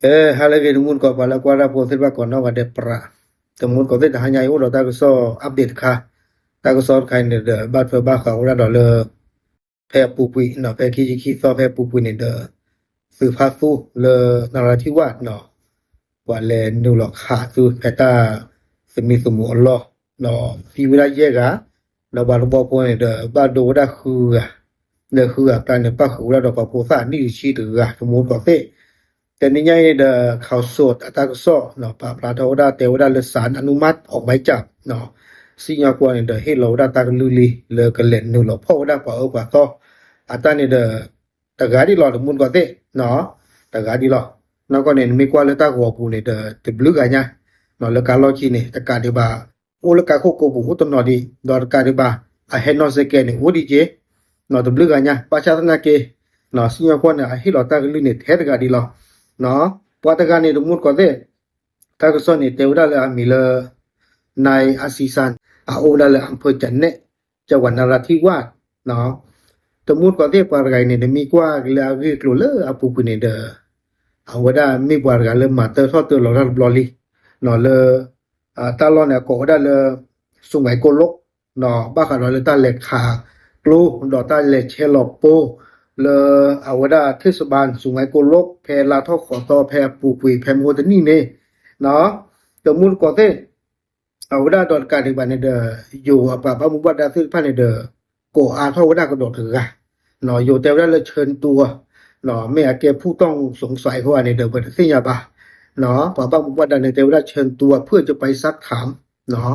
အဲ ဟါလၢအဂ့ၤ တမူတကိး ပှၤလၢကွၢ်တၢ်ဖိသ့ၣ်တဖၣ် ကိးနီၢ်ဂၤဒဲး ပြး တမူတကိးသ့ၣ် တဟါညါအံၤ အိၣ်ဒီးတၢ်ကစီၣ် update တခါ, တၢ်ကစီၣ်တခါအံၤန့ၣ်ဒီး ဘၣ်ထွဲဘၣ်ဃးဝဲဒၣ်ဒီးလၢ ဖဲအပူၤကွံာ်နီၤ, ဖဲခံဆံခံသီ ဖဲအပူၤကွံာ်န့ၣ်ဒီး သုးဖါသူလၢ နရၤထံဝၣ်နီၤ, ပှၤလဲၤနုာ်လီၤခးသုဖဲတၢ်သမံသမိးအလီၢ်နီၤ, သံဝဲဒၣ်ယဲၢ်ဂၤ, ဒီးပှၤတဝီဖိန့ၣ်ဒီး ဘၣ်ဒိဝဲဒၣ်ဃုဂၤ, လၢဃုဂၤအကျါန့ၣ် ပၣ်ဃုာ်ဝဲဒၣ်ဒီးပှၤဖိသၣ်နံၣ်တဆံတဂၤ တမူတကိးသ့ၣ်, တနံၤညါအံၤန့ၣ်ဒီး ခီၣ်စိးအတၢ်ကစီၣ်နီၤ ပာ်ဖျါထီၣ်ဝဲဒၣ် တဲဝဲဒၣ်လၢ စးနနူမး အီၣ်မၢ်ကၠးနီၤ, စံၣ်ညီၣ်ကွီၢ်န့ၣ်ဒီး ဟ့ၣ်လီၤဝဲဒၣ်တၢ်ကလုၢ်လံ လၢကလဲၤနုာ်လီၤဖီၣ်ဝဲဒၣ်ပှၤအၢပှၤသီ, အတၢ်န့ၣ်ဒီး တဂၤဒံးလီၤ တမူတကိးသ့ၣ်နီၤ, တဂၤဒံးလီၤ. နီၢ်ကီၢ်န့ၣ် နမ့ၢ်ကွၢ်လၢတၢ်ဂီၤပူၤန့ၣ်ဒီး တဘျုးဂၤညါနီၤ, လၢကါလီၢ်ခံန့ၣ် တကးဒံးဘၣ် အိၣ်လၢကါခိၣ်ကိးပူၤအိၣ်တနီၤဒံး, ဒီးတကးဒံးဘၣ် အဟဲနီၣ်စဲးကဲးန့ၣ် အိၣ်ဒံးက့ၤနီၤ, တဘျုးဂၤညါ, ဘၣ်ဆၣ်သနာ်က့ စံၣ်ညီၣ်ကွီၢ်န့ၣ် အဟ့ၣ်လီၤတၢ်ကလုၢ်န့ၣ် ထဲတဂၤဒံးလီၤ. ပှၤတဂၤန့ၣ် တမူတကိးသ့ၣ် တၢ်ကစီၣ်န့ၣ် တဲဝဲဒၣ်လၢအမံၤလၢ နၢၣ်အစံစၣ်, အအိၣ်ဝဲဒၣ်လၢ အၣ်ဖၢၣ်ကၠးနဲၣ်, ကၠဲးဝး နရၤထံဝၣ်နီၤ, တမူတကိးသ့ၣ် ပှၤတဂၤအံၤန့ၣ် နမ့ၢ်ကွၢ်က့ၤလၢအဂ့ၢ်အကျိၤလၢအပူၤကွံာ်န့ၣ်ဒီး အဝဲဒၣ်မ့ၢ်ပှၤတဂၤလၢမၤတၢထီၣ်တၢလီၤတၢ်တဘျီလံနီၤ, လၢ တၢ်လီၢ်န့ၣ် အကိးဝဲဒၣ်လၢ စူၣ်ငဲၤကိလိးနီၤ, ဘၣ်ဃးဒီးလၢတၢ်လဲၤခးကျိ ဒီးတၢ်လဲၤဆဲးလီၤပိ လၢအဝဲဒၣ် ထ့ၣ်စဘၣ် စူၣ်ငဲၤကိလိး ဖဲလါထီၣ်ဃိးသီ ဖဲအပူၤကွံာ် ဖဲမဟိတနံၣ်န့ၣ်နီၤ, တမူတကိးသ့ၣ် အဝဲဒၣ်ဒီးတကးဒံးဘၣ်န့ၣ်ဒီး ယိၤအပှၤဘၣ်မူဘၣ်ဒါသ့ၣ်တဖၣ်န့ၣ်ဒီး ကိးအါထီၣ်ဝဲဒၣ်ကဒီးတဂၤနီၤ, ယိၤတဲဝဲဒၣ်လၢ เชิญตัวနီၤ, မ့ၢ်အကဲ ผู้ต้องสงสัย အဃိန့ၣ်ဒီး ပတသ့ၣ်ညါဘၣ်နီၤ, ပှၤဘၣ်မူဘၣ်ဒါန့ၣ် တဲဝဲဒၣ် เชิญตัวเพื่อจะไปซักถามနီၤ,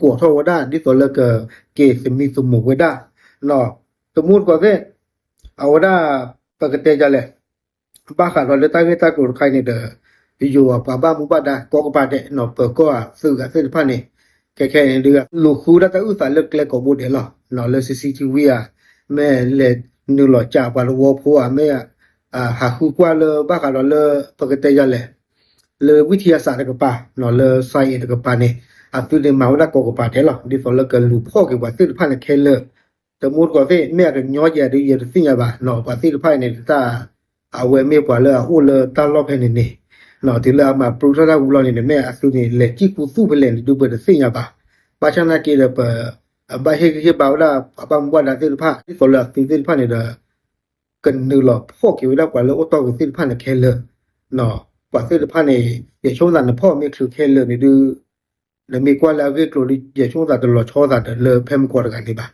ကိးထီၣ်ဝဲဒၣ် ဒ်သိးလၢကက့ၤသမံသမိးဝဲဒၣ်နီၤ, တမူတကိးသ့ၣ် အဝဲဒၣ် ပကတဲဒ်လဲၣ် ဘၣ်ဃးဒီးလၢတၢ်ဂ့ၢ်တၢ်ကျိၤတခါအံၤန့ၣ်ဒီး ယိၤအပှၤဘၣ်မူဘၣ်ဒါကိးကပၤဒဲးနီၤ, ပၢၤကီၢ်အသုးဂၤသ့ၣ်တဖၣ်န့ၣ် ခဲခဲအံၤန့ၣ်ဒုး လူၤဃုဒၣ်တၢ်အုၣ်သးလၢကျဲကိးဘိဒဲးလီၤ, လၢ CCTV ဧါ, မ့ၢ်လဲၤနုာ်လီၤကးပှၤတဝီဖိဧါ, မ့ၢ် ဟးဃုကွၢ်လၢဘၣ်ဃးဒီးလၢ ပကတဲဒ်လဲၣ် လၢ ဝိထံယၤစး တကပၤနီၤ, လၢ science တကပၤန့ၣ် အသုန့ၣ်မၤဝဲဒၣ်ကိးကပၤဒဲးလီၤ, ဒ်သိးလၢကလူၤဖီၣ်က့ၤပှၤသ့ၣ်တဖၣ်န့ၣ်ခဲလၢာ် တမူတကိးသ့ၣ် မ့ၢ်အကညီယၤဒုး ယတသ့ၣ်ညါဘၣ်နီၤ, ပှၤသ့ၣ်တဖၣ်အံၤန့ၣ် တၢ် အဝဲမ့ၢ်ပှၤလၢအအိၣ်လၢတၢ်လီၢ်ဖဲန့ၣ်န့ၣ်နီၤ, တုၤလၢအမၤပျူထီၣ်တၢ်ဝံၤလီၤန့ၣ်န့ၣ် မ့ၢ်အသုန့ၣ် လဲၤစံၣ်ကူသူၣ်ဖဲလဲၣ်န့ၣ်ဒုး ပတသ့ၣ်ညါဘၣ်. ဘၣ်ဆၣ်သနာ်က့ဒီး ပ ဘၣ်ဟ့ၣ်ဂံၢ်ဟ့ၣ်ဘါဝဲဒၣ် ပှၤဘၣ်မူဘၣ်ဒါသ့ၣ်တဖၣ် ဒ်သိးလၢအသုသ့ၣ်တဖၣ်န့ၣ်ဒီး ကနုာ်လီၤဖီၣ်က့ၤဝဲဒၣ်ပှၤလၢအိၣ်တီၢ်က့ၤသ့ၣ်တဖၣ်န့ၣ်ခဲလၢာ်နီၤ, ပှၤသ့ၣ်တဖၣ်န့ၣ် ယဆိကမိၣ်သးန့ၣ် ဖီၣ်မ့ၢ်ချုးခဲလၢာ်န့ၣ်ဒုး နမ့ၢ်ကွၢ်လၢအဂ့ၢ်ကျိၤလံ ယဆိကမိၣ်သးတလီၤဆီသးဒီးလၢဖဲမုၢ်ကီးတဂၤန့ၣ်ဘၣ်.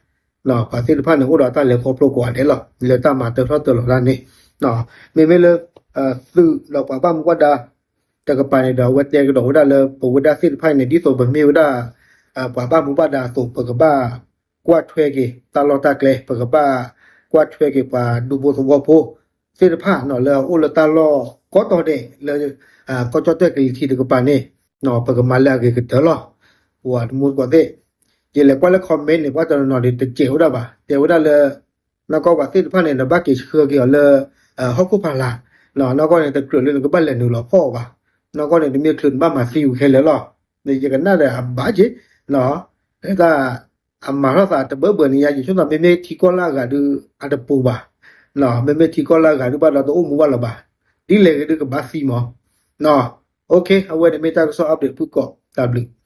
ပှၤသ့ၣ်တဖၣ်န့ၣ် အိၣ်ဒီးတၢ်လဲၤခီဖျိကိးဂၤဒဲးလီၤ လၢတၢ်မၤတၢထီၣ်တၢလီၤတၢ်န့ၣ်, မ့မ့ၢ်လၢ သုးဒီးပှၤဘၣ်မူဘၣ်ဒါ တကပၤန့ၣ်ဒီး အဝဲတဲကဒီးဝဲဒၣ်လၢပဝဲဒၣ်သ့ၣ်တဖၣ်အံၤန့ၣ် ဒ်သိးပမ့ၢ်ဝဲဒၣ် ပှၤဘၣ်မူဘၣ်ဒါအသိး ပကဘၣ်ကွၢ်ထွဲက့ၤတၢ်လီၢ်တၢ်ကျဲ, ပကဘၣ်ကွၢ်ထွဲက့ၤပှၤဒူဖိသဝီဖိသ့ၣ်တဖၣ်နီၤ လၢအအိၣ်လၢတၢ်လီၢ်ကိးတီၤဒဲးလၢ ကီၢ်ကၠီၣ်တဲၣ်ကလံၤထံးတကပၤန့ၣ် ပကမၤလၢအဂ့ၤကတၢၢ်လီၤ. ပှၤတမူတကိးသ့ၣ် ယလဲၤကွၢ်လၢ comment န့ၣ် ပှၤတနီၤနီၤန့ၣ် တစဲးဝဲဒၣ်ဘၣ်, တဲဝဲဒၣ်လၢ နီၢ်ကီၢ်ပှၤသ့ၣ်တဖၣ်န့ၣ် နဘၣ်က့ၤဆှၢက့ၤအီၤလၢ ဟီၣ်ခိၣ်ဖးလာ်, နီၢ်ကီၢ်န့ၣ် တချုးလၢနကဘၣ်လဲၤနုာ်လီၤဖီၣ်အီၤဘၣ်, နီၢ်ကီၢ်န့ၣ် တမ့ၢ်ချုးနဘၣ်မၤသံဝဲခဲလၢာ်လီၤ. ယကနၣ်ဒီးအဘၣ်က့ၤ တၢ် အမၤထီၣ်သးတဘၢဘၢန့ၣ်ညါ ယဆိကမိၣ်မ့မ့ၢ်ထံကီၢ်လၢအဂၤဒုး အတပူၤဘၣ်, မ့မ့ၢ်ထံကီၢ်လၢအဂၤဒုးဘၣ်ဒီးတအိၣ်မူဘၣ်လၢၤဘၣ်, ဒ်လဲၣ်ဂ့ၤဒုးကဘၣ်သံမး. အဝဲန့ၣ်မ့ၢ်တၢ်ကစီၣ် update ဖုၣ်ကိာ် တၢ်ဘျုး